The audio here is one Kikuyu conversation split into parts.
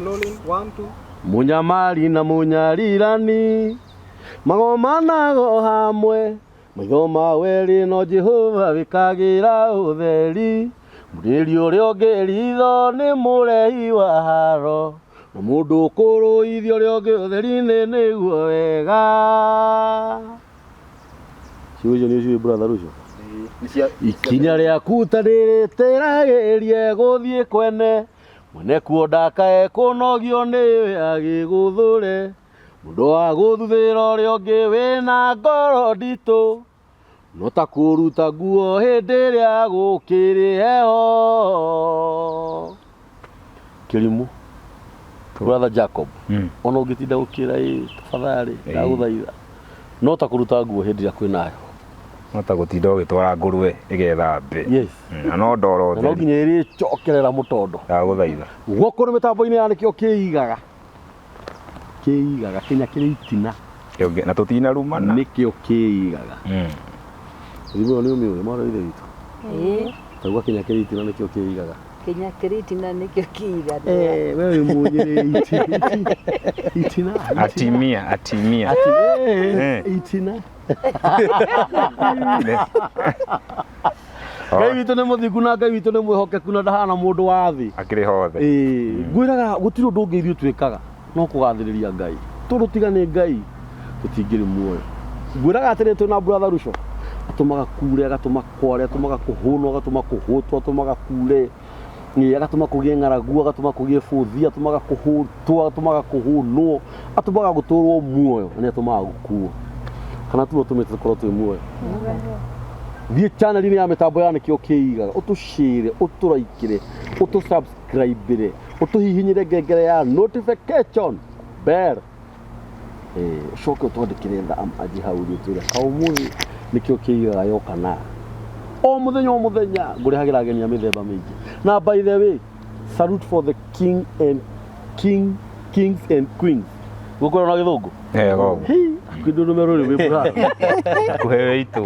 I'm rolling. One, two. Mũnyamari na mũnyarirani magomanago hamwe maitho ma werĩ no Jehova wĩkagĩra ũtheri mũrĩri ũrĩa ũngĩ ritho nĩ mũrehi wa haro na mũndũ ũkũrũithia ũrĩa ũngĩ ũtheri-inĩ nĩguo wega. Ciugo icio nĩ ũciũĩ, brother Ruco? Ikinya rĩaku ta rĩrĩtĩragĩrie gũthiĩ kwene mwene kuo ndakae kũnogio nĩwe agĩgũthũre mũndũ wa gũthuthĩra ũrĩa ũngĩ wĩna ngoro nditũ no ta kũruta nguo hĩndĩ ĩrĩa gũkĩrĩ heho. Kĩrimũ, brother Jacob, ona ũngĩtinda gũkĩra ĩ tafadhali, ndagũthaitha, no ta kũruta nguo hĩndĩ ĩrĩa kwĩna heho. No ta gũtinda ũgĩtwara ngũrwe ĩgethambe. Na no ndoro Na no theri. nginya ĩrĩcokerera mũtondo. Ndagũthaitha. Guoko nĩ mĩtambo-inĩ ya nĩkĩo kĩigaga kĩigaga kinya kĩrĩ itina. Na tũtinarumana. Nĩkĩo kĩigaga. Thimũ ĩyo nĩ ũmĩũĩ, mwana wa ithe witũ? Ĩĩ. Tauga kinya kĩrĩ itina nĩkĩo kĩigaga. Kinya kĩrĩ itina nĩkĩo kĩigaga. Eh, we wĩ mũnyĩrĩ itina. Atimia, atimia. Ati, itina. Ngai witũ nĩ mũthingu na Ngai witũ nĩ mwĩhokeku na ndahana mũndũ wa thĩ. Akĩrĩ hothe. Ĩĩ, ngwĩraga gũtirĩ ũndũ ũngĩ ithuĩ twĩkaga no kũgathĩrĩria Ngai. Tondũ tiga nĩ Ngai tũtingĩrĩ muoyo. Ngwĩraga atĩrĩ, twĩna brother Ruco atũmaga kure, agatũma kware, atũmaga kũhũnwo, agatũma kũhũtwo, atũmaga kure, ĩĩ, agatũma kũgĩe ng'aragu, agatũma kũgĩe bũthi, atũmaga kũhũtwo, atũmaga kũhũnwo, atũmaga gũtũrwo muoyo na nĩ atũmaga gũkuo. Kana tuo tũmĩte tũkorwo twĩ muoyo. Thiĩ channel-inĩ ya mĩtambo ya nĩkĩo kĩigaga, ũtũshare, ũtũraikĩre, ũtũsubscribe-ire, ũtũhihinyĩre ngengere ya notification bell. Ũcoke ũtwandĩkĩre tha aji hau ũthiĩ ũtwĩre kaũmũthĩ nĩkĩo kĩigaga yoka na o mũthenya o mũthenya ngũrehagĩra ageni a mĩthemba mĩingĩ. Na by the way, salute for the king and king kings and queens. Gũkorwo na gĩthũngũ. Ego. Kĩndũ nũme rũrĩmĩ brother. Hakuhĩ wĩitũ.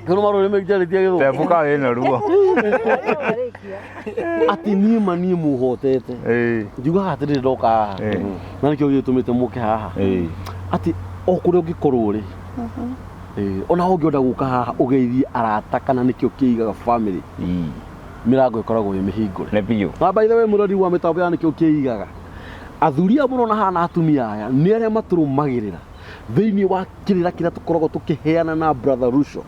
Kĩndũ marũrĩmĩ njarĩtie gĩthũngũ. Tebuka wĩna ruo. Atĩ niĩ ma niĩ mũhotete. Njugaga atĩrĩrĩ ndoka haha. Na nĩkĩo gĩtũmĩte mũke haha. Atĩ o kũrĩa ũngĩkorwo rĩ, ona ũngĩenda gũka haha ũgeithie arata kana nĩkĩo kĩigaga family. Mĩrango ĩkoragwo ĩ mĩhingũre. Nĩ biũ. Na by the way, mũrori wa mĩtambo ya nĩkĩo kĩigaga, athuri aya mũrona haha na atumia aya nĩ arĩa matũrũmagĩrĩra thĩinĩ wa kĩrĩra kĩrĩa tũkoragwo tũkĩheana na brother Ruco,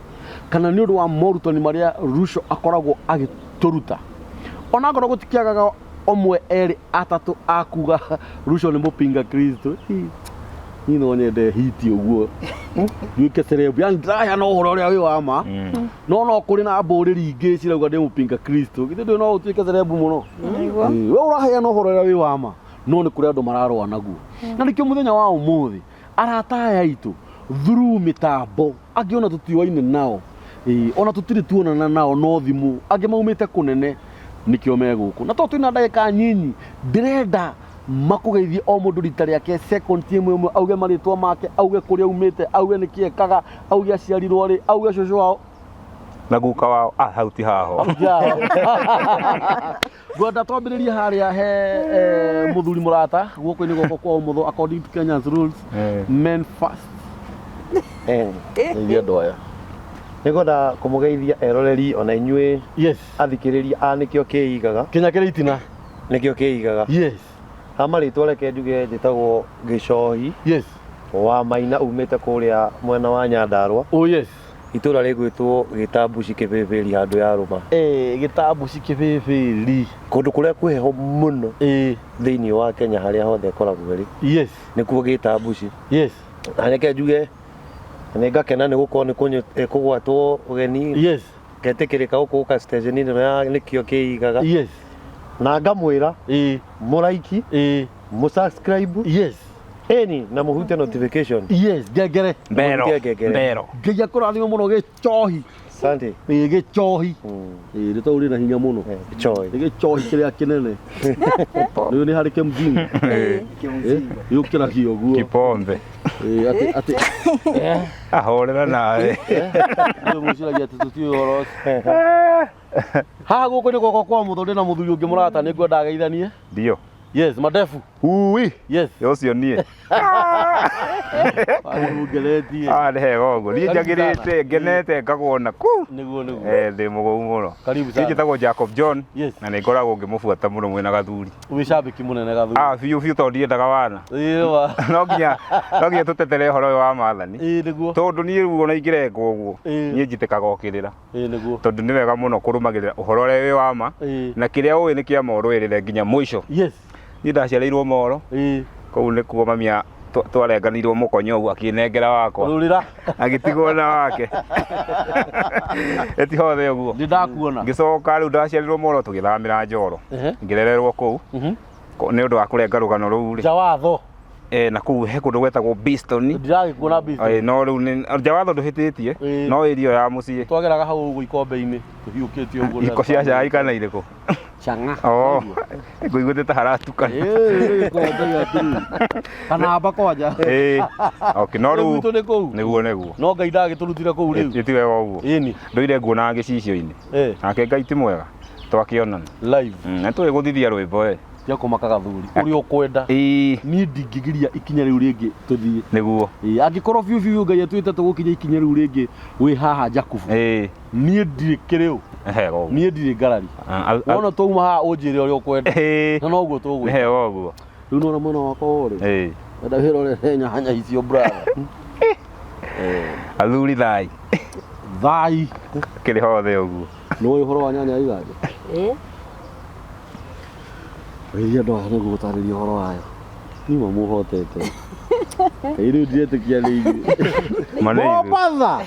kana nĩ ũndũ wa morutani marĩa Ruco akoragwo agĩtũruta. Ona akorwo gũtikĩagaga ũmwe erĩ atatũ akuga Ruco nĩ mũpinga Kristo. Niĩ no nyende hiti ũguo nduĩke celeb, yani ndĩraheana ũhoro ũrĩa wĩ wa ma, no no kũrĩ na mbũrĩri ingĩ cirauga ndĩ mũpinga Kristo. Githĩ ndũĩ no ũtuĩke celeb mũno? Nĩguo. We ũraheana ũhoro ũrĩa wĩ wa ma, no nĩ kũrĩ andũ mararũa naguo. Na nĩkĩo mũthenya wa ũmũthĩ arata aya aitũ through mĩtambo, angĩ ona tũtiũaine nao, ona tũtirĩ tuonana nao no thimũ, angĩ maumĩte kũnene nĩkĩo me gũkũ. Na tondũ twĩna ndagĩka nyinyi, ndĩrenda makũgeithie o mũndũ rita rĩake second ĩmwe ĩmwe, auge marĩtwa make, auge kũrĩa aumĩte, auge nĩkĩ ekaga, auge aciarirwo rĩ, auge cũcũ wao na guka wao. Ah, hau ti haho. Ngwenda twambĩrĩrie harĩa he mũthuri mũrata guoko-inĩ gwakwa kwa ũmotho, according to Kenya's rules, men first. Geithia andũ aya. Nĩngwenda kũmũgeithia eroreri ona inyuĩ athikĩrĩria a nĩkĩo kĩigaga. Kinya kĩrĩ itina. Nĩkĩo kĩigaga. Ha marĩtwa reke njuge njĩtagwo Gĩcohi. Wa Maina, umĩte kũrĩa mwena wa Nyandarua. Oh yes. Itũra rĩgwĩtwo Gĩtambuci Kĩbĩbĩri handũ ya rũma. Gĩtambuci Kĩbĩbĩri. Kũndũ kũrĩa kwĩ heho mũno thĩinĩ wa Kenya harĩa hothe ĩkoragwo ĩrĩ. Nĩkuo Gĩtambuci. Na reke njuge nĩ ngakena nĩ gũkorwo nĩ kũgwatwo ũgeni. Ngetĩkĩrĩka gũkũ gũka station ĩno ya nĩkĩo kĩigaga. Na ngamwĩra mũraiki, mũsubscribe. Ĩni na mũhutie notification. Ngengere. Mbero. Mũhutie ngengere. Mbero. Ngai akũrathime mũno Gĩchohi. Asante. Ĩĩ, Gĩchohi. Ĩĩ, rĩtwa rĩu rĩna hinya mũno. Gĩchohi. Nĩ gĩchohi kĩrĩa kĩnene. Nĩ nĩ harĩ kĩmjinga. Yũkĩragia ũguo. Kipombe. Ĩĩ, atĩ atĩ Ahorera nawe. Nĩ mũciragia atĩ tũtiũĩ ũhoro ũcio. Haha guoko-inĩ gwakwa kwa ũmotho ndĩna mũthuri ũngĩ mũrata, nĩ ngwenda ageithanie. Ndio. Yes, madefu. Ui. Yes. Ũcio niĩ. Ngeretie. Ah, nĩ hega ũguo. Niĩ Karibu sana. njagĩrĩte, ngenete ngagwo ku. Nĩguo nĩguo. Eh, ndĩ mũgũu mũno. Karibu Niĩ sana. njĩtagwo Jacob John. Yes. Na nĩ ngoragwo ngĩmũbuata mũno mwĩna gathuri. Wĩ cambĩki mũnene gathuri. Ah, biũ biũ tondũ ndiendaga wana. Ĩĩ wa. No nginya tũtetere ũhoro ũyũ wa maathani. Ĩĩ nĩguo. Tondũ niĩ rĩu ona ingĩrengwo ũguo, Ĩĩ. niĩ njitĩkaga o kĩrĩra. Ĩĩ nĩguo. Tondũ nĩ wega mũno kũrũmagĩrĩra ũhoro ũrĩa wĩ wa ma. Ĩĩ. Na kĩrĩa ũĩ nĩ kĩa ma ũrũĩrĩre nginya mũico. Yes. Niĩ ndaciarĩirwo Moro. Ĩĩ. Kũu nĩkuo mami twarenganirwo mũkonyo ũguo akĩnengera wakwa. Rũrĩra. Agĩtigwo na wake. Ĩti hothe ũguo. Ndĩ ndakuona. Ngĩcoka rĩu ndaciarĩirwo Moro tũgĩthamĩra Njoro. Ehe. Ngĩrererwo kũu. Nĩ ũndũ wa kũrenga rũgano rũu rĩ. Njawatho. Na kũu he kũndũ gwetagwo Biston. Ndiragĩkuona Biston. No rĩu nĩ Njawatho ndũhĩtĩtie. Ĩĩ. No ĩrio ya mũciĩ. Twageraga hau ũguo ikombe-inĩ tũhiũkĩtie ũguo. Iko cia cai kana irĩkũ? Chang'a. Oh. Ngũiguĩte ta haratukana. Ĩĩ, gĩkombe gĩa atĩrĩrĩ. Kana kwanja. Ĩĩ. Okay, no rĩu Gwitũ nĩ kũu. Nĩguo nĩguo. No Ngai ndagĩtũrutire kũu rĩu. Ĩ ti wega ũguo. Ĩni. Ndũire nguonaga gĩcicio-inĩ. Eh. Nake Ngai ti mwega. Twakĩonana. Live. Na tũĩ gũthithia rwĩmbo ĩ. Tiga kũmaka gathuri. Ũrĩa ũkwenda. Ĩĩ. Niĩ ndingĩgiria ikinya rĩu rĩngĩ tũthiĩ. Nĩguo. Ĩĩ, angĩkorwo biũ biũ Ngai atwĩte tũgũkinya ikinya rĩu rĩngĩ wĩ haha Jakubu. Ĩĩ. Niĩ ndirĩ kĩrĩũ. Hega ũguo. Niĩ ndirĩ ngarari. Wona twauma haha ũnjĩre ũrĩa ũkwenda. Ĩĩ. Na noguo tũgwĩka. Nĩ hega ũguo. Rĩu nĩwona mwena wakwa wa ũrĩo. Ĩĩ. Enda wĩrorere nyanya icio brother. Athuri thai. Thai. Kĩrĩ hothe ũguo. Nĩũĩ ũhoro wa nyanya ya iganja? Ĩĩ. Wĩria andũ aya nĩguo gũtarĩria ũhoro wayo. Niĩ mamũhotete. Kaĩ rĩu ndiretĩkia nĩ inyuĩ. Mombatha!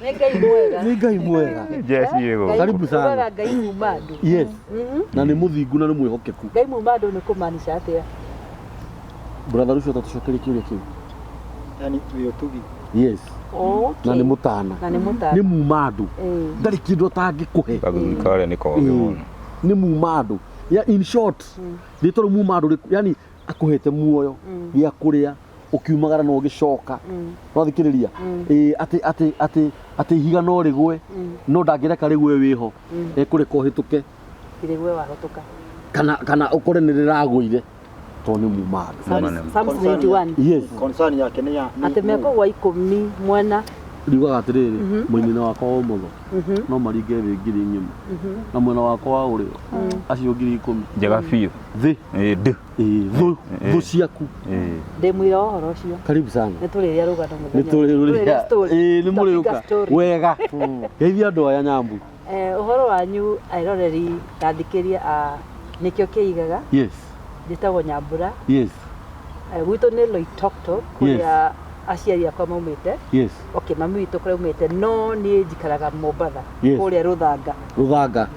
Nĩ Ngai mwega. Nĩ Ngai mwega. Jeshi ĩ gũkũ. Karibu sana. Ugaga Ngai muma andũ. Yes. Na nĩ mũthingu na nĩ mwĩhokeku. Ngai muma andũ nĩ kũmaanisha atĩa? Brother Rucio tatũcokerie kĩũria kĩu. Yani wĩ ũtugi. Yes. Okay. Na nĩ mũtana. Na nĩ mũtana. Nĩ muma andũ. Ĩĩ. Ndarĩ kĩndũ atangĩkũhe. Gathuri karĩa nĩ kogĩ mũno. Nĩ muma andũ. Ya in short, rĩtwa rĩu muma andũ yani akũhete muoyo gĩa kũrĩa ũkiumagara na ũgĩcoka. Wathikĩrĩria? Ĩĩ atĩ atĩ atĩ atĩ ihiga no rĩgwe no ndangĩreka rĩgwe wĩho. Ekũreka ũhĩtũke Rĩgwe wahĩtũka. kana ũkore nĩ rĩragũire tondũ nĩ muma andũ. Psalms 91. Yes. Concern yake nĩ ya Atĩ mekũgwa ikũmi mwena. Riugaga atĩrĩrĩ mwena wakwa wa ũmotho no maringe thĩ ngiri ng'ima na mwena wakwa wa ũrĩo acio 10,000. Njega biũ. Thĩ. Ĩĩ ndũ. Ĩĩ thũ thũ ciaku. Ĩĩ. Ndĩ mũira wa ũhoro ũcio. Karibu sana. Nĩ tũrĩrĩa rũgano mũthenya. Nĩ tũrĩrũrĩa. story. Ĩĩ nĩ mũrĩũka. Tutapiga story. Wega. Geithia andũ aya Nyambu. Ũhoro wanyu eroreri na athikĩria a nĩkĩo kĩigaga. Yes. Njĩtagwo Nyambura. Yes. Gwitũ nĩ Loitoktok kũrĩa aciari akwa maumĩte. Yes. Okay, mami witũ kũrĩa aumĩte no niĩ njikaraga Mombatha Yes. kũrĩa Rũthanga. Rũthanga.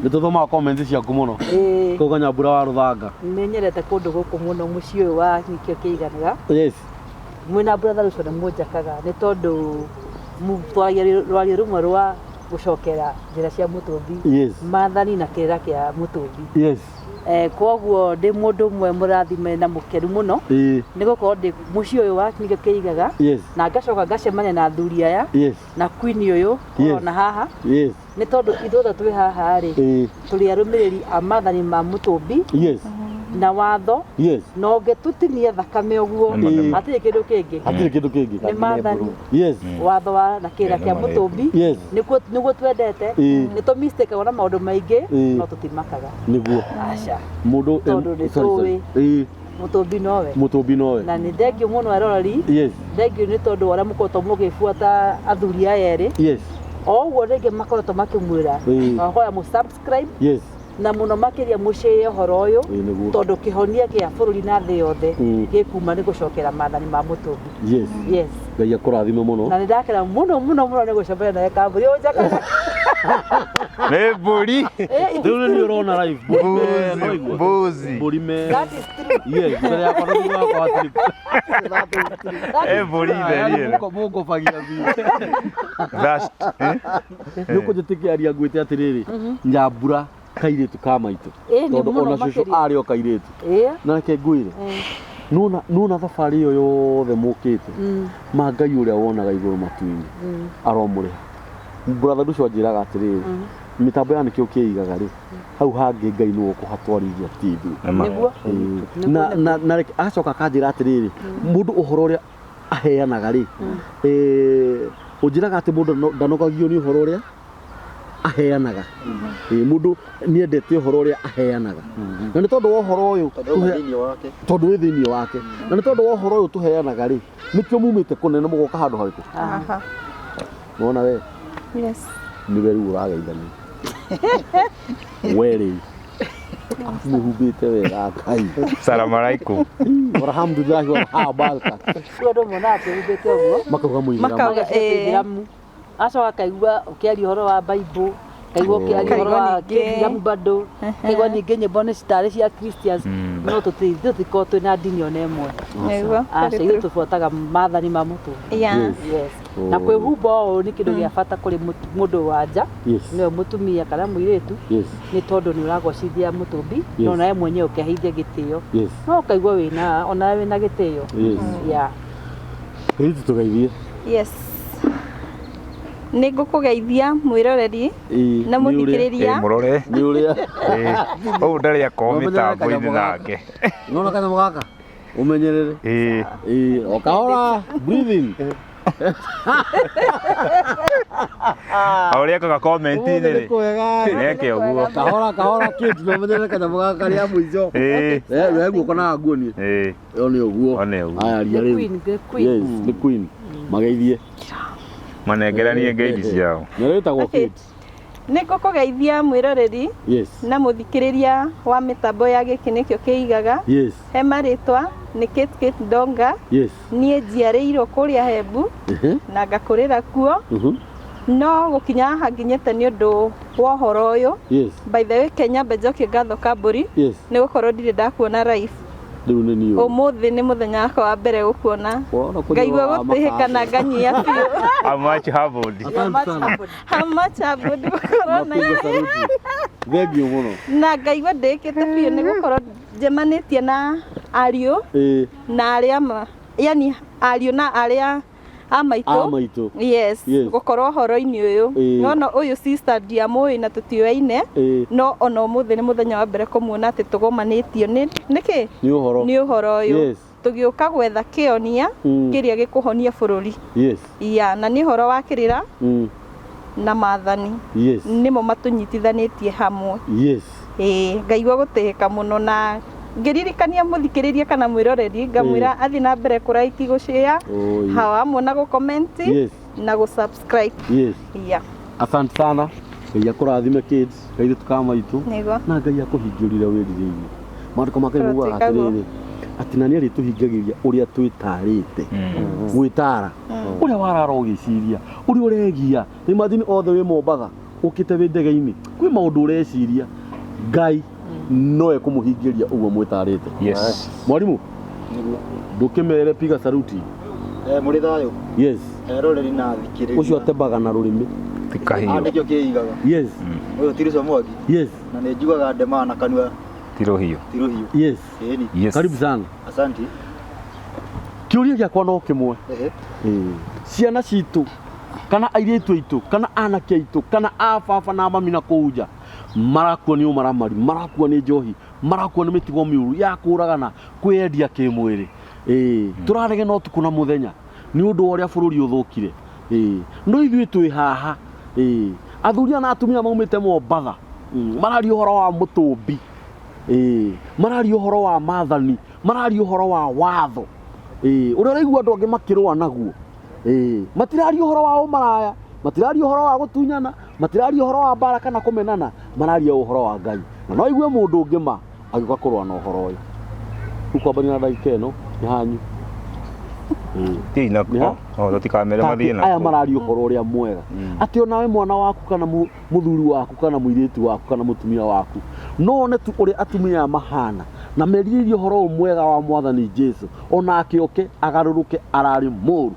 Nĩ tũthomaga comments ciaku mũno. Ĩĩ. Kauga Nyambura wa Rũthanga. Nĩ nyendete kũndũ gũkũ mũno mũciĩ ũyũ wa nĩkĩo kĩiganaga. Yes. Mwĩna brother ũcio nĩ mũnjakaga nĩ tondũ twaragia rwario rũmwe rwa gũcokera njĩra cia mũtũmbi. Yes. Maathani na kĩrĩra kĩa mũtũmbi. Yes. Koguo ndĩ mũndũ ũmwe mũrathime na mũkenu mũno. Ĩĩ. Nĩ gũkorwo ndĩ mũciĩ ũyũ wa nĩkĩo kĩigaga. Yes. Na ngacoka ngacemania na athuri aya. Yes. Na queen ũyũ ũrona haha. Yes. Nĩ tondũ ithuothe twĩ haha rĩ. Ĩĩ. Tũrĩ arũmĩrĩri a maathani ma mũtũmbi. Yes. Na watho. Yes. Na ũngĩtũtinia thakame ũguo. Hatirĩ kĩndũ kĩngĩ. Hatirĩ kĩndũ kĩngĩ. Nĩ maathani. Yes. Watho wa na kĩrĩra kĩa mũtũmbi. Yes. Nĩguo twendete. Nĩ tũmistĩkaga na maũndũ maingĩ no tũtimakaga. Nĩguo. Aca. Mũndũ Tondũ nĩ tũĩ. Ĩĩ. Mũtũmbi nowe. Mũtũmbi nowe. Na nĩ thengiũ mũno eroreri. Yes. Thengiũ nĩ tondũ wa ũrĩa mũkoretwo mũgĩbuata athuri aya erĩ. Yes. O ũguo rĩngĩ makoretwo makĩmwĩra. Mahoya mũ subscribe. Yes. Na mũno makĩria mũcĩe ũhoro ũyũ tondũ kĩhonia kĩa bũrũri na thĩ yothe gĩkuma nĩ gũcokera maathani ma mũtũmbi. Yes. Yes. Ngai akũrathime mũno. Na nĩ ndakena mũno mũno mũno nĩ gũcemania nawe kambũri ũyũ njakaga. Nĩ mbũri. Rĩu nĩ ũrona live. Mbuzi. Mbũri me. That is true. Yes, mbere yakwa na thutha wakwa hatirĩ. Eh, mbũri theri ĩno. Mũngobagia biũ. That. Nĩ ũkũnjĩtĩkia ngwĩte atĩrĩrĩ, Nyambura kairĩtu ka maitũ. Tondũ ona cũcũ arĩ o kairĩtu. Na reke ngwĩre. Nona thabarĩ ĩyo yothe mũkĩte. Ma Ngai ũrĩa wonaga igũrũ matu-inĩ. Aromũrĩha. Brother Ducio anjĩraga atĩrĩrĩ, Mĩtambo ya nĩkĩo kĩigaga rĩ, hau hangĩ Ngai nĩwe ũkũhatwarithia, ti ithuĩ. Nĩma. Nĩguo. Ĩĩ. Na reke acoka akanjĩra atĩrĩrĩ, mũndũ ũhoro ũrĩa aheanaga rĩ, ũnjĩraga atĩ mũndũ ndanogagio nĩ ũhoro ũrĩa aheanaga. Ĩĩ, mũndũ nĩendete ũhoro ũrĩa aheanaga, na nĩ tondũ wa ũhoro ũyũ Tondũ uma thĩinĩ wake. Tondũ wĩ thĩinĩ wake, na nĩ tondũ wa ũhoro ũyũ tũheanaga rĩ, nĩkĩo mumĩte kũnene mũgoka handũ harĩkũ? Aha. Nona we? Yes. Nĩwe rĩu ũrageithania we rĩu mwĩhumbĩte wega Ngai. Salaam alaikum. Alhamdulillahi walhabaraka. Rĩu andũ monaga twĩhumbĩte ũguo Makauga mũithĩramu. Makauga, Magacia Kĩithĩramu. Acoka akaigua ũkĩaria ũhoro wa Bible, kaigua ũkĩaria ũhoro wa Kaigua ningĩ. Kĩithĩramu bado, kaigua ningĩ nyĩmbo nĩ citarĩ cia Christians, no tũtikorwo twĩna ndini ona ĩmwe. Nĩguo. Aca, ithuĩ tũbuataga maathani ma mũtũmbi. Yeah. Yes. Na kwĩhumba ũũ nĩ kĩndũ gĩa bata kũrĩ mũndũ wa nja, nĩwe mũtumia kana mũirĩtu, nĩ tondũ nĩ ũragocithia mũtũmbi, no nawe mwenyewe ũkeheithia gĩtĩo, no ũkaigua wĩna onawe wĩna gĩtĩo. Yeah. Rĩu tũgeithie. Yes. Nĩ ngũkũgeithia mwĩroreri Ĩĩ, na nĩ ũrĩa- mũthikĩrĩria. Mũrore. Nĩ ũrĩa Ũũ ndarĩ akorwo Ũmenyerere mĩtambo-inĩ kanyamũ gaka. nake. Nona kanyamũ gaka ũmenyerere. Ĩĩ. Ĩĩ, o kahora, breathing. O ũrĩa ekaga comment-inĩ Ũmũthĩ nĩ rĩ. kwega. Neke ũguo. Kahora kahora, kids, na ũmenyerere kanyamũ gaka karĩa mũico. Ĩĩ. We guoko na nguonie. Ĩĩ. Ĩyo nĩ ũguo. One ũguo. Aya, ria Nĩ rĩu. queen, nĩ queen. Yes, nĩ queen. Mageithie. Manengeranie ngeithi ciao. Na rĩtagwo Okay. Kate. Nĩ ngũkũgeithia mwĩroreri na mũthikĩrĩria wa mĩtambo ya gĩkĩ nĩkĩo kĩigaga. He marĩtwa nĩ Kate Kate Ndonga. Niĩ njiarĩirwo kũrĩa Hembu na ngakũrĩra kuo, no gũkinya haha nginyĩte nĩ ũndũ wa ũhoro ũyũ. By the way, Kenya mbe njokie ngatho Kambũri nĩ gũkorwo ndirĩ ndakuona live. Rĩu nĩ niĩ ũyũ. Ũmũthĩ nĩ mũthenya wakwa wa mbere gũkuona. Wona kũnyua Ngaigua wa gũtĩhĩka na makanga. nganyia biũ. How much humbled. Asante sana. How much humbled gũkorwo na Mapiga saluti. Thank you mũno. Na ngaigua ndĩkĩte biũ nĩ gũkorwo njemanĩtie na ariũ na arĩa ma, yani ariũ na arĩa a maitũ. A maitũ. Yes, gũkorwo ũhoro-inĩ ũyũ. Nona ũyũ sister ndiamũĩ na tũtiũaine, no ona ũmũthĩ nĩ mũthenya wa mbere kũmuona atĩ tũgomanĩtio nĩ nĩkĩ? Nĩ ũhoro. Nĩ ũhoro ũyũ. Tũgĩũka gwetha kĩonia kĩrĩa gĩkũhonia bũrũri. Ya, na nĩ ũhoro wa kĩrĩra na maathani. Nĩmo matũnyitithanĩtie hamwe. Ĩĩ, ngaigua gũtĩĩka mũno na ngĩririkania mũthikĩrĩria kana mwĩroreri, ngamwĩra athiĩ na mbere kũraiki, gũshare, hamwe na gũcomment na gũsubscribe. Yeah. Asante sana. Ngai akũrathime kids, kairĩtu ka maitũ. Nĩguo. Na Ngai akũhingĩrire wĩrirĩirie. Maandĩko ma Ngai maugaga Tũrotuĩka atĩrĩrĩ, atĩ na nĩ arĩtũhingagĩria ũrĩa twĩtarĩte. Gwĩtara. Ũrĩa warara ũgĩciria, ũrĩa ũregia, imagine othe wĩ Mombatha, ũkĩte wĩ ndege-inĩ, kwĩ maũndũ ũreciria, Ngai no ekũmũhingĩria ũguo mwĩtarĩte. Mwarimũ, Nĩguo. ndũkĩmere piga saluti. Mũrĩ thayũ. Eroreri na athikĩrĩria. Ũcio atembaga na rũrĩmĩ. Ti kahiũ. Ah, nĩkĩo kĩigaga. Ũyũ ti Ruco Mwangi. Na nĩ njugaga ndemaga na kanua. Ti rũhiũ. Ti rũhiũ. Ĩni. Karibu sana. Asante. Kĩũria gĩakwa no kĩmwe. Ĩĩ. Ciana citũ kana airĩtu aitũ kana anake aitũ kana a baba na mami na kũu nja marakua nĩ ũmaramari, marakua nĩ njohi, marakua nĩ mĩtugo mĩũru ya kũragana, kwĩyendia kĩmwĩrĩ. Ĩĩ, tũraregena ũtukũ na mũthenya nĩ ũndũ wa ũrĩa bũrũri ũthũkire. Ĩĩ, no ithuĩ twĩ haha. Ĩĩ, athuri aya na atumia maumĩte Mombatha, mararia ũhoro wa mũtũmbi. Ĩĩ, mararia ũhoro wa maathani, mararia ũhoro wa watho. Ĩĩ, ũrĩa ũraigua andũ angĩ makĩrũa naguo. Ĩĩ, matiraria ũhoro wa ũmaraya, matiraria ũhoro wa gũtunyana, matiraria ũhoro wa mbara kana kũmenana, mararia ũhoro wa Ngai. Na no igue mũndũ ũngĩ ma agĩũka kũrũa na ũhoro ũyũ. Rĩu kwambania na ndagĩka ĩno nĩ hanyu. Ĩĩ. Thiĩ na Nĩ ha? O tũtikamere mathiĩ Atĩ aya na. mararia ũhoro ũrĩa mwega, atĩ onawe mwana waku kana mũthuri waku kana mũirĩtu waku kana mũtumia waku no one tu ũrĩa atumia aya mahana na merirĩrie ũhoro ũyũ mwega wa mwathani Jesu, onake oke agarũrũke ararĩ mũru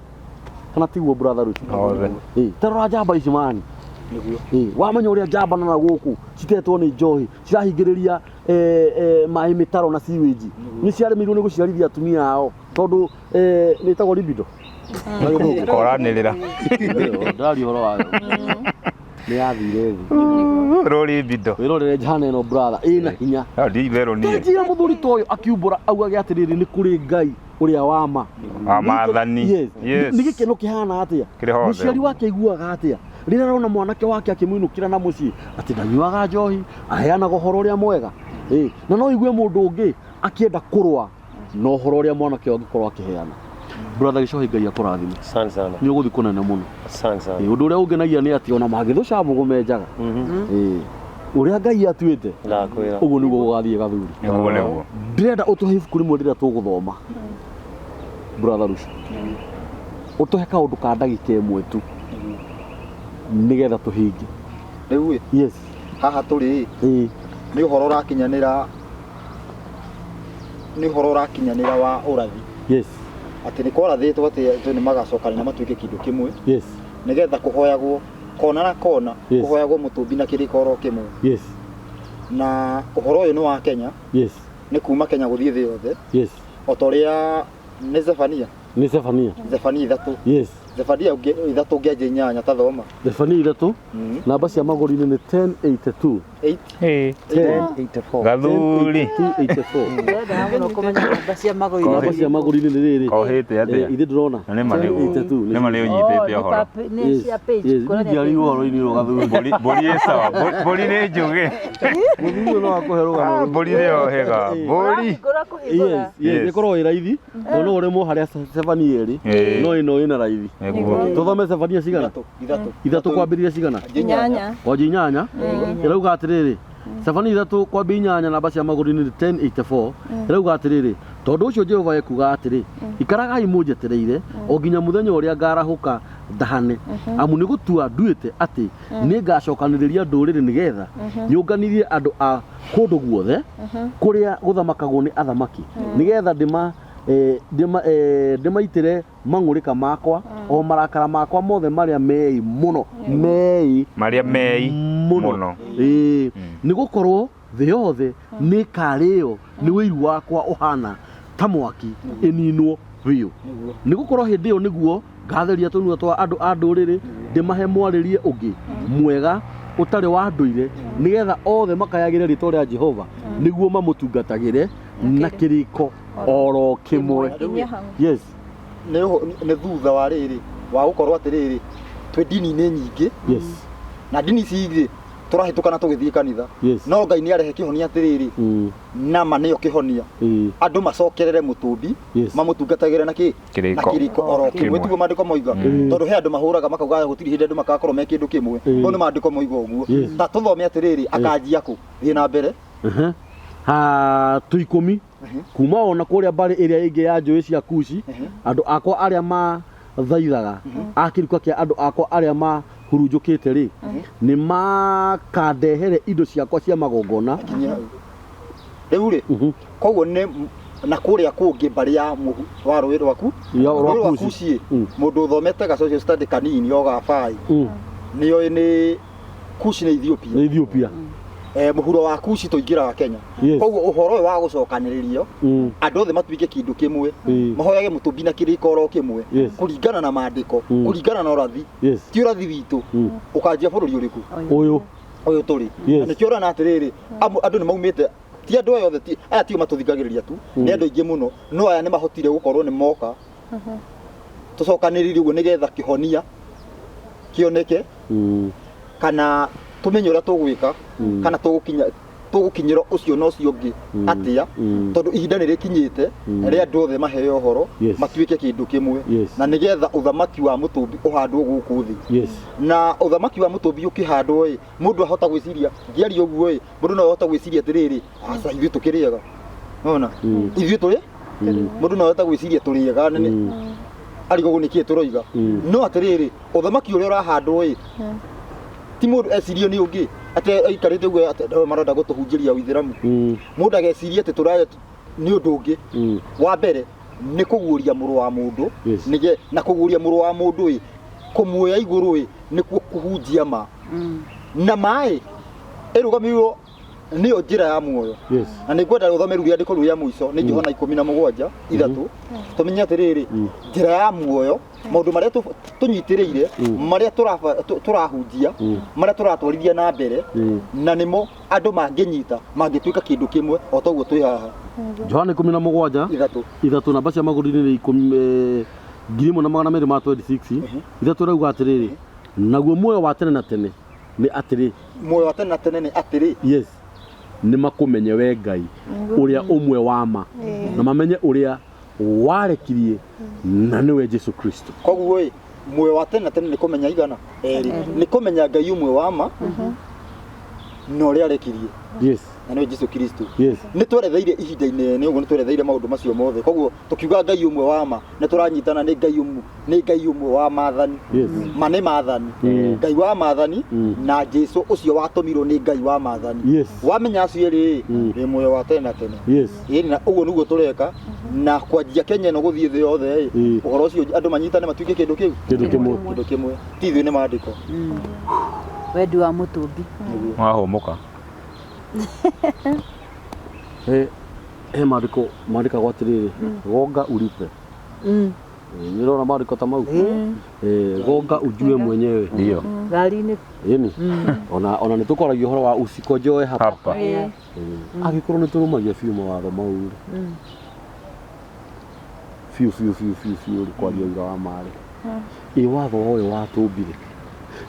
kana tiguo, brother Ruth? Othe. Ĩĩ, ta rora njamba ici mani. Nĩguo. Ĩĩ, wamenya ũrĩa njamba na gũkũ citetwo nĩ njohi cirahingĩrĩria maĩ mĩtaro na sewage, nĩ ciaremirwo nĩ gũciarithia atumia ao tondũ nĩ ĩtagwo libido na Gĩthũngũ. Koranĩrĩra. Ndĩraria ũhoro wayo nĩ yathire thĩ. Rũri bindo. Wĩrorere njahana ĩno brother ĩna hinya. No ndi itherũ niĩ. Njĩra mũthuri ta ũyũ akiumbũra augage atĩrĩrĩ nĩ kũrĩ Ngai ũrĩa wa ma. Wa maathani. Yes. Yes. Nĩ gĩkeno kĩhana atĩa? Kĩrĩ hothe. Mũciari wake aiguaga atĩa? Rĩrĩa arona mwanake wake akĩmũinũkĩra na mũciĩ atĩ ndanyuaga njohi, aheanaga ũhoro ũrĩa mwega. Ĩ, na no igue mũndũ ũngĩ akĩenda kũrũa na ũhoro ũrĩa mwanake ũyũ angĩkorwo akĩheana. Brother Gĩcohi Ngai akũrathime. Asante sana. Nĩ ũgũthiĩ kũnene mũno. Asante sana. Ĩ, ũndũ ũrĩa ũngenagia nĩ atĩ ona mangĩthũca mbũgũ menjaga. Ĩ, ũrĩa Ngai atuĩte Ndakwĩra. ũguo nĩguo gũgathiĩ gathuri. Nĩguo nĩguo. Ndĩrenda ũtũhe ibuku rĩmwe rĩrĩa tũgũthoma. Brother Rusha. Ũtũhe kaũndũ ka ndagĩka ĩmwe tu nĩgetha tũhinge. Rĩu ĩ, Yes. haha tũrĩ ĩ, Ĩ, nĩ ũhoro ũrakinyanĩra nĩ ũhoro ũrakinyanĩra wa ũrathi. Yes. Atĩ nĩ kwarathĩtwo atĩ andũ nĩ magacokana na matuĩke kĩndũ kĩmwe Yes. nĩgetha kũhoyagwo kona na kona Yes. kũhoyagwo mũtũmbi na kĩrĩko oro kĩmwe. Yes. Na ũhoro ũyũ nĩ wa Kenya, Yes. nĩ kuma Kenya gũthiĩ thĩ yothe Yes. o ta ũrĩa nĩ Zefania Nĩ Zefania. Zefania ithatũ Yes. Zefania ithatũ ũngĩanjia inyanya ta thoma. Zefania ithatũ namba cia magũrũ-inĩ nĩ 1082. 8 Ĩ. 1084. Gathuri. 1084. Ndĩrenda mũno kũmenya namba cia magũrũ-inĩ. Namba cia magũrũ-inĩ nĩ rĩrĩ. Kohĩte atĩa? Ithe ndĩrona. Na nĩ ma nĩ 1082. nĩ ma nĩ ũnyitĩte ũhoro. Nĩ cia page. Yes. kuonania Ndiari ũhoro-inĩ ũyũ gathuri. Mbũri mbũri ĩ sawa. Mbũri nĩ njũgĩ. Mũthuri ũyũ no akũhe rũgano. Mbũri nĩ yohega. Mbũri. Ũrahingũra kũhingũra. Yes, yes, Yes. ĩkoragwo ĩ raithi tondũ no ũrĩmwo harĩa Zefania ĩrĩ Ĩĩ. no ĩno ĩna raithi. Nĩguo. Tũthome Zefania cigana? Ithatũ ithatũ Ithatũ kwambĩrĩria cigana? Inyanya. Kwanjia inyanya. Ĩrauga atĩrĩrĩ Zefania ithatũ kwambia inyanya namba cia magũrũ-inĩ nĩ 1084 ĩrauga atĩrĩrĩ tondũ ũcio Jehova ekuga atĩrĩ ikaragai mũnjetereire o nginya mũthenya ũrĩa ngarahũka ndahane amu nĩ gũtua nduĩte atĩ nĩ ngacokanĩrĩria ndũrĩrĩ nĩgetha nyũnganithie andũ a kũndũ guothe kũrĩa gũthamakagwo nĩ athamaki nĩgetha ndĩma ndĩmaitĩre mang'ũrĩka makwa o marakara makwa mothe marĩa mei mũno mei Marĩa mei mũno mũno. Ĩĩ, nĩ gũkorwo thĩ yothe nĩ ĩkarĩo nĩ ũiru wakwa ũhana ta mwaki ĩninwo biũ nĩ gũkorwo hĩndĩ ĩyo nĩguo ngatheria tũnua twa andũ a ndũrĩrĩ ndĩmahe mwarĩrie ũngĩ mwega ũtarĩ wa ndũire nĩgetha othe makayagĩre rĩtwa rĩa Jehova nĩguo mamũtungatagĩre na kĩrĩko oro kĩmwe. Kinyia hau. Yes. Nĩ thutha wa rĩrĩ wa gũkorwo atĩrĩrĩ twĩ ndini-inĩ nyingĩ Yes. na ndini ici rĩ tũrahĩtũkana tũgĩthiĩ kanitha Yes. no Ngai nĩ arehe kĩhonia atĩrĩrĩ nama nĩyo kĩhonia Ĩĩ. andũ macokerere mũtũmbi Yes. mamũtungatagĩre na kĩ Kĩrĩko. na kĩrĩko oro kĩmwe Kĩmwe. tiguo maandĩko moiga tondũ he andũ mahũraga makauga gũtirĩ hĩndĩ andũ makakorwo me kĩndũ kĩmwe no nĩ maandĩko moiga ũguo Yes. ta tũthome atĩrĩrĩ akanjia kũ thiĩ na mbere Aha. Ha tu ikũmi kuma ona kũrĩa mbarĩ ĩrĩa ĩngĩ ya njũĩ cia Kushi andũ akwa arĩa mathaithaga a kĩruka kĩa andũ akwa arĩa mahurunjũkĩte rĩ nĩ makandehere indo ciakwa cia magongona. Kinyia hau. Rĩu rĩ koguo nĩ na kũrĩa kũngĩ mbarĩ ya mũhu wa rũĩ rwaku Ya, rwa rũĩ rwa Kushi. Kushi mũndũ ũthomete ga social study kanini o gabai nĩoĩ nĩ Kushi nĩ Ethiopia Nĩ Ethiopia. Mũhuro wa Kushi tũingĩraga Kenya. Yes. Koguo ũhoro ũyũ wa gũcokanĩrĩrio andũ othe matuĩke kĩndũ kĩmwe mahoyage mũtũmbi na kĩrĩko oro kĩmwe Yes. kũringana na maandĩko kũringana na ũrathi Yes. ti ũrathi witũ ũkanjia bũrũri ũrĩkũ Ũyũ ũyũ tũrĩ Yes. na nĩkĩo ũrona atĩrĩrĩ andũ nĩ maumĩte ti andũ aya othe ti aya tio matũthikagĩrĩria tu nĩ andũ aingĩ mũno no aya nĩ mahotire gũkorwo nĩ moka tũcokanĩrĩrie ũguo nĩgetha kĩhonia kĩoneke kana tũmenye ũrĩa tũgwĩka kana tũgũkinyĩra ũcio na ũcio ũngĩ atĩa tondũ ihinda nĩ rĩkinyĩte rĩa andũ othe maheo ũhoro Yes. matuĩke kĩndũ kĩmwe Yes. na nĩgetha ũthamaki wa mũtũmbi ũhandwo gũkũ thĩ Yes. na ũthamaki wa mũtũmbi ũkĩhandwo ĩ mũndũ ahota gwĩciria ngĩaria ũguo ĩ mũndũ no ahota gwĩciria atĩrĩrĩ aca ithuĩ tũkĩrĩega nona ithuĩ tũrĩ mũndũ no ahota gwĩciria tũrĩega nĩ arigagwo nĩkĩĩ tũroiga no atĩrĩrĩ ũthamaki ũrĩa ũrahandwo ĩ ti mũndũ ecirie nĩ ũngĩ atĩ aikarĩte ũguo atĩ andũ marenda gũtũhunjĩria ũithĩramu mũndũ ageciria atĩ tũraya nĩ ũndũ ũngĩ wa mbere nĩ kũguũria mũrũ wa mũndũ Yes. nĩge na kũguũria mũrũ wa mũndũ ĩ kũmuoya igũrũ ĩ nĩkuo kũhunjia ma na maĩ ĩrũgamĩrĩirwo nĩyo njĩra ya muoyo Yes. na nĩ ngwenda ũthome rĩu rĩandĩko rĩu rĩa mũico nĩ Johana 17 ithatũ tũmenye atĩrĩrĩ njĩra ya muoyo Maũndũ marĩa tũnyitĩrĩire, marĩa tũrahunjia, marĩa tũratwarithia na mbere, na nĩmo andũ mangĩnyita, mangĩtuĩka kĩndũ kĩmwe o ta ũguo twĩ haha. Johana 17 3. 3, namba cia magũrũ-inĩ nĩ ikũmi, 1226 3, rauga atĩrĩrĩ, naguo muoyo wa tene na tene nĩ atĩrĩ. Muoyo wa tene na tene nĩ atĩrĩ. Yes, nĩ makũmenye we Ngai ũrĩa ũmwe wa ma, na mamenye ũrĩa warekirie, na nĩwe Jesu Kristo. Koguo ĩ, muoyo wa tene na tene nĩ kũmenya igana erĩ, nĩ kũmenya Ngai ũmwe wa ma na ũrĩa arekirie, na nĩwe Jesu Kristo. Nĩ tweretheire ihinda inene ũguo, nĩ tweretheire maũndũ macio mothe. Koguo tũkiuga Ngai ũmwe wa ma, nĩ tũranyitana nĩ Ngai ũmwe, nĩ Ngai ũmwe wa maathani. Ma nĩ maathani, Ngai wa maathani, na Jesu ũcio watũmirwo nĩ Ngai wa maathani. Wamenya acio erĩ, wĩ muoyo wa tene na tene. Ĩĩ, na ũguo nĩguo tũreka, na kwanjia Kenya ĩno gũthiĩ thĩ yothe ĩ, ũhoro ũcio andũ manyitane matuĩke kĩndũ kĩu, Kĩndũ kĩmwe. Kĩndũ kĩmwe, ti ithuĩ, nĩ maandĩko. Wendi wa mũtũmbi. Wahũmũka. He maandĩko mandĩkagwo atĩrĩrĩ, gonga ulipe. Nĩ ũrona maandĩko ta mau? Gonga ujue mwenyewe. Ndio. Ngari-inĩ. Ĩni ona nĩ tũkwaragia ũhoro wa usikojoe hapa. Hapa. Angĩkorwo nĩ tũrũmagia biũ mawatho mau rĩ, biũ biũ biũ biũ biũ rĩ, kwaria ũira wa marĩ ĩ, watho ũyũ watũmbire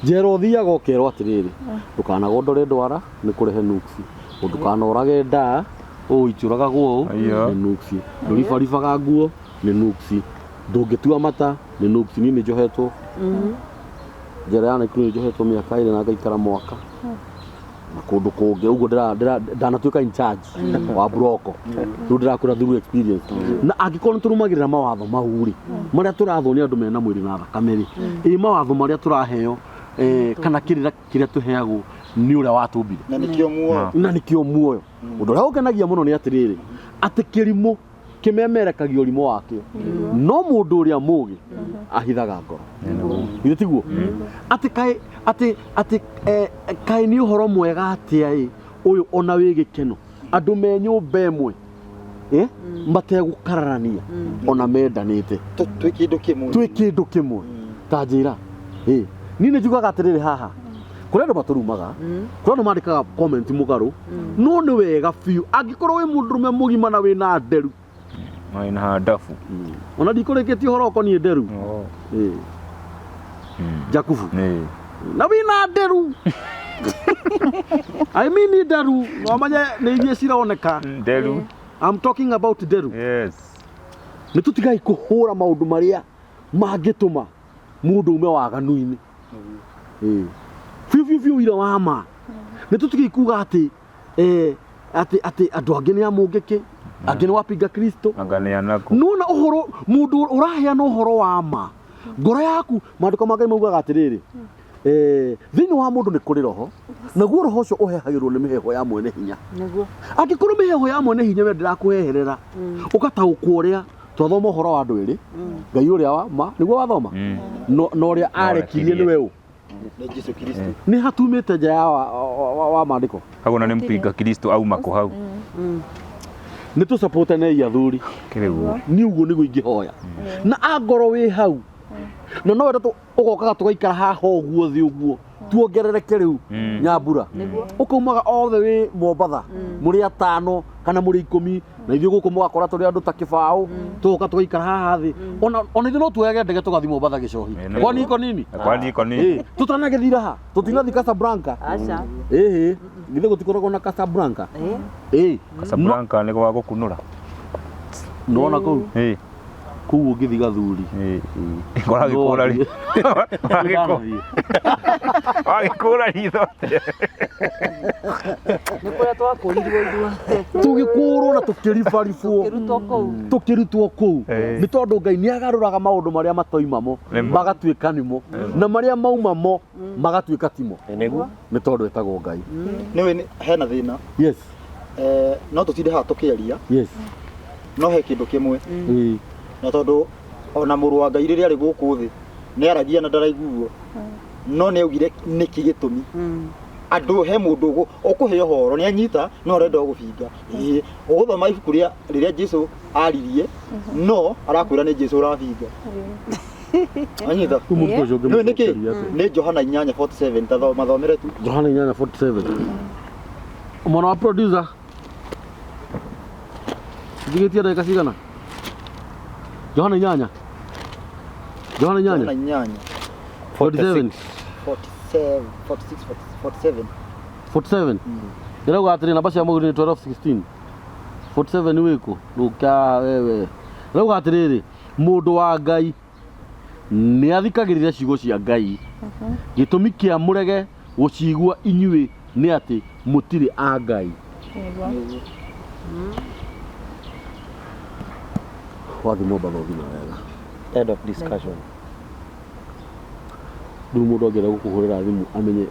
njera, ũthiaga ũkerwo atĩrĩrĩ, ndũkanagondore ndwara nĩ kũrehe nuksi, ndũkanorage ndaa ũũ ichũragagwo ũũ nĩ nuksi, ndũribaribaga nguo nĩ nuksi, ndũngĩtua mata nĩ nuksi. Niĩ nĩ njohetwo njera ya Nakuru, nĩ njohetwo mĩaka 2 na ngaikara mwaka na kũndũ kũngĩ ũguo ndanatuĩka in charge wa broko rĩu ndĩrakũra through experience. Na angĩkorwo nĩ tũrũmagĩrĩra mawatho mau rĩ, marĩa tũrathwo nĩ andũ mena mwĩrĩ na thakame rĩ, ĩ mawatho marĩa tũraheo, kana kĩrĩra kĩrĩa tũheagwo nĩ ũrĩa watũmbire, na nĩkĩo muoyo. Na nĩkĩo muoyo. Ũndũ ũrĩa ũngenagia mũno nĩ atĩrĩrĩ, atĩ kĩrimũ kĩmemerekagia ũrimũ wakĩo, no mũndũ ũrĩa mũgĩ ahithaga ngoro. Githĩ tiguo? Atĩ kaĩ atĩ kaĩ nĩ ũhoro mwega atĩa ĩ ũyũ, ona wĩ gĩkeno, andũ me nyũmba ĩmwe, mategũkararania ona mendanĩte. Twĩ kĩndũ kĩmwe. Twĩ kĩndũ kĩmwe. Ta njĩra ĩ, niĩ nĩ njugaga atĩrĩrĩ, haha kũrĩ andũ matũrumaga, kũrĩ andũ mandĩkaga comment mũgarũ, no nĩ wega biũ angĩkorwo wĩ mũndũrũme mũgima na wĩna nderu. Wĩna handabu. Ona ndikũrĩkĩtie ũhoro ũkoniĩ nderu. Ĩ. Jakubu, na wĩna nderu, I mean nderu, no manye nĩ iria cironeka. Nderu. I'm talking about nderu. Nĩ tũtigai kũhũra maũndũ marĩa mangĩtũma mũndũ ume waganu-inĩ. Ĩ. Biũ biũ biũ, ira wa ma nĩ tũtigai kuga atĩ atĩ andũ angĩ nĩ amũngĩkĩ, angĩ nĩ wapinga Kristo. Anga nĩ anaku. Nona ũhoro mũndũ ũraheana ũhoro wa ma, ngoro yaku, maandĩko ma Ngai maugaga atĩrĩrĩ, thĩinĩ wa mũndũ nĩ kũrĩ roho, naguo roho ũcio ũhehagĩrwo nĩ mĩheho ya mwene hinya. Angĩkorwo mĩheho ya mwene hinya we ndĩrakũheherera, ũgataũkwo ũrĩa twathoma ũhoro wa andũ erĩ, Ngai ũrĩa wa ma nĩguo wathoma, na ũrĩa arekirie nĩwe ũ? Nĩ Jesu Kristo. Nĩ hatumĩte nja ya wa maandĩko. Hau ona nĩ mpinga Kristo auma kũ hau. Nĩ tũcapotanei athuri. Kĩrĩ guo. Nĩ ũguo nĩguo ingĩhoya, na angorwo wĩ hau na no wenda ũgokaga tũgaikara haha ũguo thĩ ũguo tuongerereke rĩu. Nyambura ũkaumaga othe wĩ Mombatha mũrĩ atano kana mũrĩ 10, na ithuĩ gũkũ mũgakora tũrĩ andũ ta 20, tũgoka tũgaikara haha thĩ. Ona ithuĩ no tuoyage ndege tũgathiĩ Mombatha gĩcohi. Kwani iko nini? Kwani iko nini? Tũtanagĩthira ha tũtinathiĩ Casablanca. Aca. Ĩhĩ, githĩ gũtikoragwo na Casablanca? Ĩ. Casablanca nĩ gwa gũkunũra. Nona kũu kũu ũngĩthiĩ gathuri. Wagĩkũra ri. Wagĩkũra ritho atĩa? Nĩ kũrĩa twakũrirwo ithuothe. Tũgĩkũrwo na tũkĩribaribwo. Tũkĩrutwo kũu. Tũkĩrutwo kũu nĩ tondũ Ngai nĩ agarũraga maũndũ marĩa matoimamo magatuĩka nĩmo, na marĩa maumamo magatuĩka timo. Nĩguo. Nĩ tondũ etagwo Ngai. Nĩũĩ hena thĩna. No tũtinde haha tũkĩaria, no he kĩndũ kĩmwe, na tondũ ona mũrũ wa Ngai rĩrĩa arĩ gũkũ thĩ nĩ aragia na ndaraiguo, no nĩ augire nĩkĩ gĩtũmi andũ he mũndũ ũkũhe ũhoro nĩ anyita no arenda gũbinga. Ĩĩ, ũgũthoma ibuku rĩa rĩrĩa Jesu aririe, no arakwĩra nĩ Jesu ũrabinga. Anyita. Rĩu mũrutwo ũcio Nĩ nĩkĩ? ũngĩmũcokeria atĩa? Nĩ Johana 8:47 ta mathomere tu. Johana 8:47. Mwana wa producer. Njigĩtie ndagĩka cigana? Johana 8. Johana 8. Johana 8. 47. 47 46 47. 47. Ĩrauga atĩrĩ namba cia mũgũri nĩ 12 16. 47 wĩkũ? Rũka wewe. Ĩrauga atĩrĩrĩ, mũndũ wa Ngai nĩ athikagĩrĩria ciugo cia Ngai. Gĩtũmi kĩa mũrege gũcigua inyuĩ nĩ atĩ mũtirĩ a Ngai. Nĩguo. Wathiĩ Mombatha ũthiĩ na wega. End of discussion. Rĩu mũndũ angĩenda gũkũhũrĩra thimũ amenye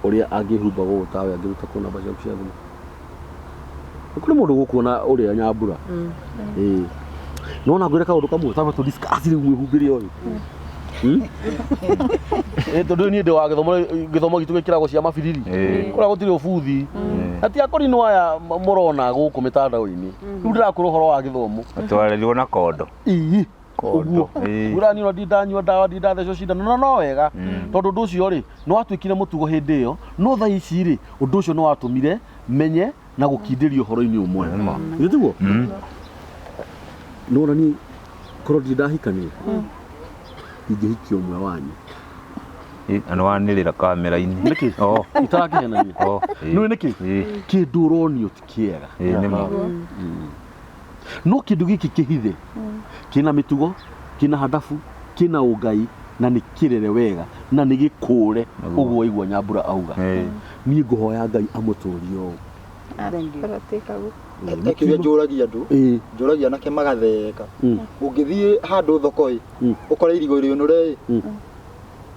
ũrĩa angĩhumba gũgũ tawe angĩruta kũ namba ciaku cia thimũ. Kũrĩ mũndũ gũkuona ũrĩa Nyambura. Ĩĩ. No na ngwĩre kaũndũ kamwe twambe tũ discuss rĩu mwĩhumbĩre ũyũ. Ĩ tondũ niĩ ndĩ wa gĩthomo gĩthomo gitũ gĩkĩragwo cia mabiriri. Kũrĩa gũtirĩ ũbuthi. Na ti akũrinũ aya mũrona gũkũ mĩtandao-inĩ. Rĩu ndĩrakwĩra ũhoro wa gĩthomo. Twarerirwo na kondo. Ĩĩ. Kondo. Ũguo. Ĩĩ. Ngwĩra niĩ ona ndindanyua ndawa ndindathecwo cindano no no wega tondũ ũndũ ũcio rĩ nĩ watuĩkire mũtugo hĩndĩ ĩyo no thaa ici rĩ ũndũ ũcio nĩ watũmire menye na gũkindĩria ũhoro-inĩ ũmwe. Githĩ tiguo? Nĩ wona niĩ korwo ndirĩ ndahikania ingĩhikia ũmwe wanyu. Na nĩ wanĩrĩra kamera-inĩ. Nĩkĩ? Oh. Itarakĩhenania. Oh. Ĩĩ. Nĩũĩ nĩkĩ? Ĩĩ. Kĩndũ ũronio ti kĩega. Ĩĩ nĩ ma. No kĩndũ gĩkĩ kĩhithe kĩna mĩtugo kĩna handabu kĩna ũngai na nĩ kĩrere wega na nĩ gĩkũre ũguo waigua Nyambura auga. Ĩĩ. Niĩ ngũhoya Ngai amũtũrie ũũ. Thank you. Ũratuĩka guo. He kĩũria njũragia andũ. Ĩĩ. Njũragia anake magatheka. Ũngĩthiĩ handũ thoko ĩ, ũkore irigũ rĩũnũre ĩ.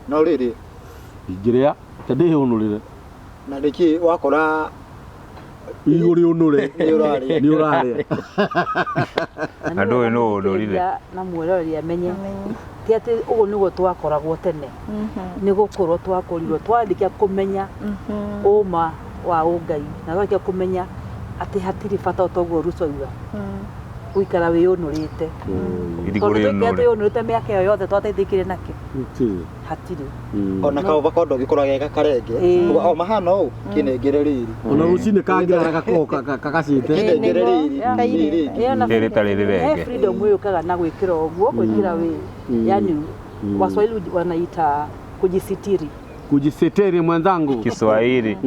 No rĩrĩ. Ingĩrĩa, reke ndĩyũnũrĩre. Na nĩkĩ wakora Irigũ rĩũnũre. Nĩ ũrarĩa. Nĩ ũrarĩa. Na ndũĩ nũ ũnũrire. Na mwĩroreri amenye. Ti atĩ ũguo nĩguo twakoragwo tene. Nĩ gũkũrwo twakũrirwo twarĩkia kũmenya ũma wa ũngai na twarĩkia kũmenya atĩ hatirĩ bata toguo Ruto auga gũikara wĩyũnũrĩte. Irigũ Tondũ twaikara rĩũnũre. twĩyũnũrĩte mĩaka ĩyo yothe twateithĩkire nakĩ? Gũtirĩ. Hatirĩ. Ona kaũvakondo gĩkũraga gakarenge. Ĩĩ. O mahana ũũ kĩnengere rĩrĩ. Ona rũcinĩ kangĩra gagakorwo gagacĩte. Kĩnengere rĩrĩ. Yeah. Rĩrĩ. Ĩyo na Rĩrĩ tarĩ rĩrenge. He freedom yũkaga na gwĩkĩra ũguo gwĩkĩra wĩ yani Waswahili wanaita kujisitiri. Kujisitiri mwenzangu. Kiswahili.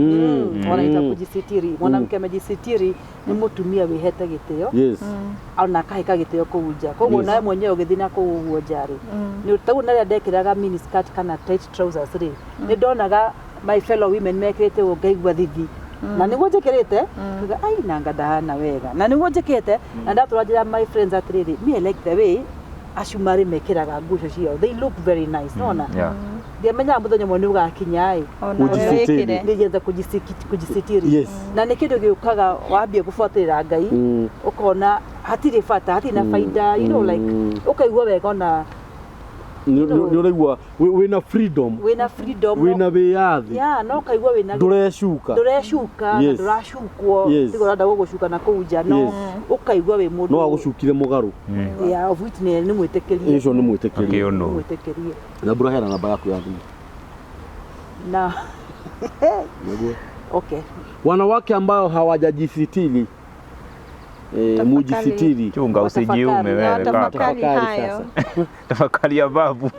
Wanaita kujisitiri. Mwanamke amejisitiri nĩ mũtumia wĩhete gĩtĩo. Yes. Ona akahĩka gĩtĩo kũu nja. Koguo Yes. nawe mwenyewe ũgĩthiĩ na kũu ũguo nja rĩ. Nĩ taguo na rĩrĩa ndekĩraga mini skirt kana tight trousers rĩ, nĩ ndonaga my fellow women mekĩrĩte ũguo ngaigua thithi. Na nĩguo njĩkĩrĩte, ngauga ai nanga ndahana wega. Na nĩguo njĩkĩte, na ndatũra njĩra my friends atĩrĩrĩ, me I like the way acumari mekĩraga nguo icio ciao. They look very nice, nona? Yeah. Ndiamenyaga mũthenya ũmwe nĩ ũgakinya ĩ. Ona Kujisitiri. wĩkĩre. Nĩgetha kujisitiri. Yes. Na nĩ kĩndũ gĩũkaga wambia gũbuatĩrĩra Ngai, ũkona hatirĩ bata, hatirĩ na baida, you know like ũkaigua wega ona Nĩ ũraigua wĩna freedom. wĩna freedom. Wĩna wĩyathi. Yeah, no ũkaigua wĩna Ndũrecuka. ndũrecuka na Yes. ndũracukwo Yes. tiga ũrenda gũgũcuka na kũu nja no Yes. ũkaigua wĩ mũndũ No agũcukire mũgarũ. Yeah, of which nĩ mwĩtĩkĩrie. Ũcio nĩ mwĩtĩkĩrie. Akĩũnũ. Nĩ mwĩtĩkĩrie. Nyambura heana namba yaku ya thimũ. Na Nĩguo. okay. Wanawake ambao hawajajisitiri mujisitiri. Chunga usijiume wewe kaka. Tafakari hayo. Tafakari ya babu.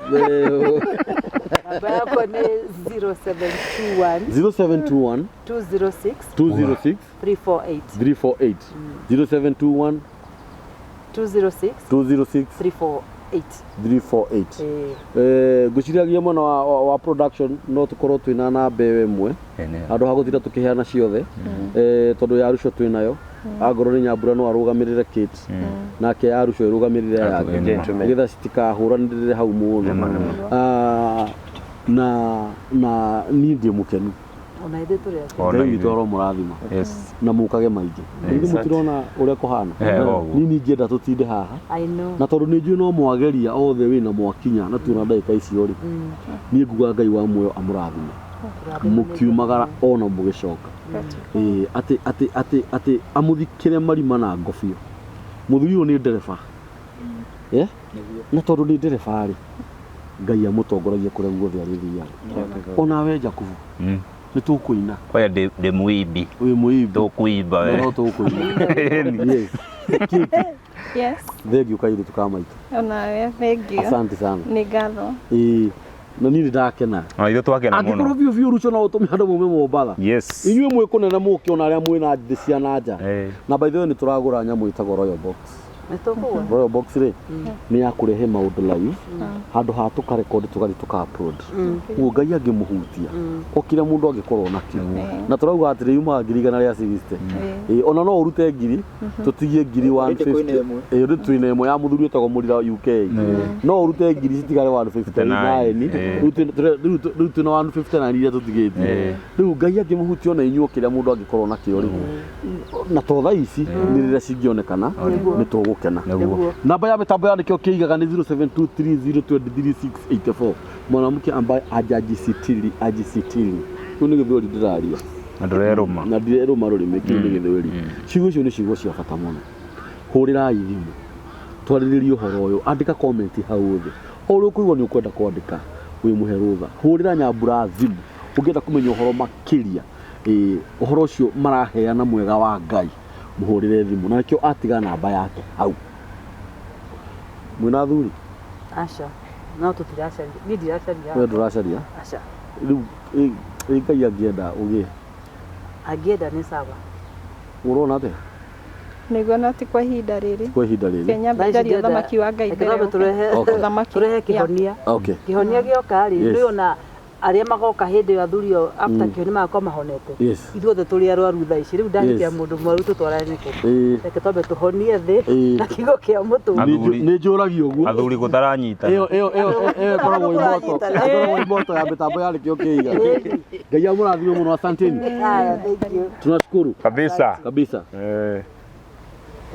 Namba yako ni 0721 0721 206 206 348. 348. 0721 206 206 348. 348. Ngwĩciragia mwena wa production no tũkorwo twĩna namba ĩyo ĩmwe handũ ha gũtinda tũkĩheana ciothe tondũ ya Ruco twĩnayo angorwo nĩ Nyambura no arũgamĩrĩre Kate nake ya Ruco ĩrũgamĩrĩre yake nĩgetha citikahũranĩrĩre hau mũno. Na niĩ ndĩ mũkenu. Ona ithuĩ tũrĩ akenu. Ngai witũ aromũrathima. Yes. Na mũkage maingĩ. Ithuĩ mũtirona ũrĩa kũhana. Niĩ ningĩenda tũtinde haha. I know. Na tondũ nĩ njũĩ no mwageria othe wĩna mwakinya na tuona ndagĩka icio rĩ. Niĩ nguga Ngai wa muoyo amũrathime. Mũkiumagara ona mũgĩcoka. Atĩ atĩ atĩ atĩ amũthikĩre marima na ngobio. Mũthuri ũyũ nĩ ndereba. Yeah? Na tondũ nĩ ndereba rĩ, Ngai amũtongoragia kũrĩa guothe arĩthiaga. Onawe Jakubu, nĩ tũkũina. Oya ndĩ mũimbi. Wĩ mũimbi. Tũkũimba we. Na no tũkũina. Yes. Kiki. Yes. Thengiũ kairĩtu ka maitũ. Onawe thengiũ. Asante sana. Nĩ ngatho. Ĩĩ. Na niĩ nĩ ndakena. Ona ithuĩ twakena mũno. Angĩkorwo biũ biũ Ruto no ũtũme andũ maume Mombatha. Yes. Inyuĩ mwĩ kũnene mũke ona arĩa mwĩ na thĩ cia na nja. Eh. Na by the way nĩ tũragũra nyamũ ĩtagwo Royal Box. Nĩ tũkũgũra. Royal Box rĩ nĩ ya kũrehe maũndũ live handũ ha tũkarekondi tũgathiĩ tũka upload. Ũguo Ngai angĩmũhutia o kĩrĩa mũndũ angĩkorwo nakĩo. Na tũrauga atĩrĩ yumaga 160,000. Ĩĩ, ona no ũrute ngiri tũtigie ngiri Already 150. kwĩna ĩmwe. Ĩĩ, rĩu twĩna ĩmwe ya mũthuri wĩtagwo Mũrira UK. No ũrute ngiri citigare 159. Rĩu rĩu twĩna 159 iria tũtigĩtie. Rĩu Ngai angĩmũhutia ona inyuĩ o kĩrĩa mũndũ angĩkorwo nakĩo rĩ, na to thaa ici nĩ rĩrĩa cingĩonekana nĩ tũgũkena. Nĩguo. Namba ya mitambo ya nĩkĩo kĩigaga nĩ 0723023684. Mwanamke ambaye hajajisitiri ajisitiri. Kĩu nĩ gĩthweri ndĩraria. Na ndũrerũma. Na ndirerũma rũrĩmĩ, kĩu nĩ gĩthweri. Ciugo icio nĩ ciugo cia bata mũno. Hũrĩrai thimũ, twarĩrĩrie ũhoro ũyũ, andĩka comment hau thĩ. O ũrĩa ũkũigua nĩ ũkwenda kwandĩka, wĩmũhe rũtha. Hũrĩra Nyambura thimũ ũngĩenda kũmenya ũhoro makĩria, ũhoro ũcio maraheana mwega wa Ngai, mũhũrĩre thimũ. Na nĩkĩo atiga namba yake hau. Mwĩna athuri? Aca. No tũtiracaria. Niĩ ndiracaria. We ndũracaria? Aca. Rĩu Ngai angĩenda ũgĩe? Angĩenda nĩ sawa. Ũrona atĩa? Nĩguo no ti kwa ihinda rĩrĩ. Kwa ihinda rĩrĩ. Kenya Thaa ici njaria ndĩrenda- ũthamaki wa Ngai reke mbere twambe ũke. tũrehe Ũthamaki. tũrehe kĩhonia. Okay. Kĩhonia gĩoka rĩ, Yes. rĩu ona arĩa magoka hĩndĩ ĩyo athuri ao after kĩhonia magakorwo mahonete. Yes. Ithuothe tũrĩ arwaru thaa ici, rĩu ndahikia Yes. mũndũ mwaru tũtwarane nĩkũ? Ĩĩ. Reke twambe tũhonie thĩ Ĩĩ. na kiugo kĩa mũtũmbi. Athuri. Nĩ njũragio ũguo. Athuri gũtaranyitana. Ĩyo ĩyo ĩyo ĩyo ĩkoragwo ĩ moto. Ĩkoragwo ĩ moto ya mĩtambo ya nĩkĩo kĩiga. Ngai amũrathime mũno, asanteni. Haya, thank you. Tunashukuru Kabisa. kabisa. Eh.